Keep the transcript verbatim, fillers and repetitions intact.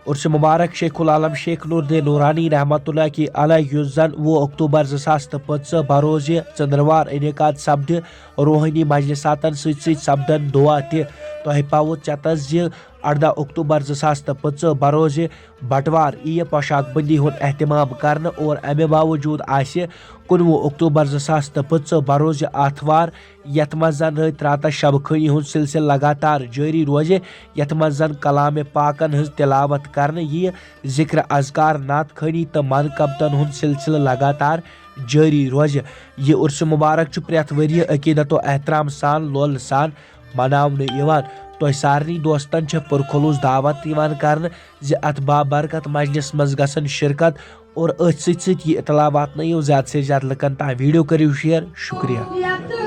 عرس مبارک شیخ العالم شیخ نور دین نورانی رحمت اللہ کی علیہ، یُس زن وُہ اکتوبر زٕ ساس تہٕ پٕنٛژٕہ بروز ژندروار انعقاد سپدِ، روحٲنی مجلساتن سۭتۍ سۭتۍ سپدن دعا تہِ۔ تۄہہِ پاوو چتس زِ ارداہ اکتوبر زٕ ساس تہٕ پٕنٛژٕہ بروز بٹوار ییہِ پوشاک بندی ہُنٛد اہتمام کرنہٕ اور امہِ باوجود آسہِ کُنوُہ اکتوبر زٕ ساس تہٕ پٕنٛژٕہ بروز آتھوار، یتھ منٛز زن رٲتۍ راتس شب خٲنی ہُنٛد سلسلہٕ لگاتار جٲری روزِ، یتھ منٛز زن کلام پاکن ہٕنٛز تلاوت کرنہٕ ییہِ، ذکر اذکار، نعت خٲنی تہٕ منقبتن ہُنٛد سلسلہٕ لگاتار جٲری روزِ۔ یہِ عرس مبارک چھُ پرٛٮ۪تھ ؤریہِ عقیدت و احترام سان لولہٕ سان مناونہٕ یِوان۔ تۄہہِ سارنٕے دوستن چھےٚ پُرخلوص دعوت یِوان کرنہٕ زِ اتھ بابرکت مجلس منٛز گژھن شرکت اور أتھۍ سۭتۍ سۭتۍ یہِ اطلاع واتنٲیِو زیادٕ سے زیادٕ لُکن تام۔ ویڈیو کٔرِو شیئر۔ شکریہ۔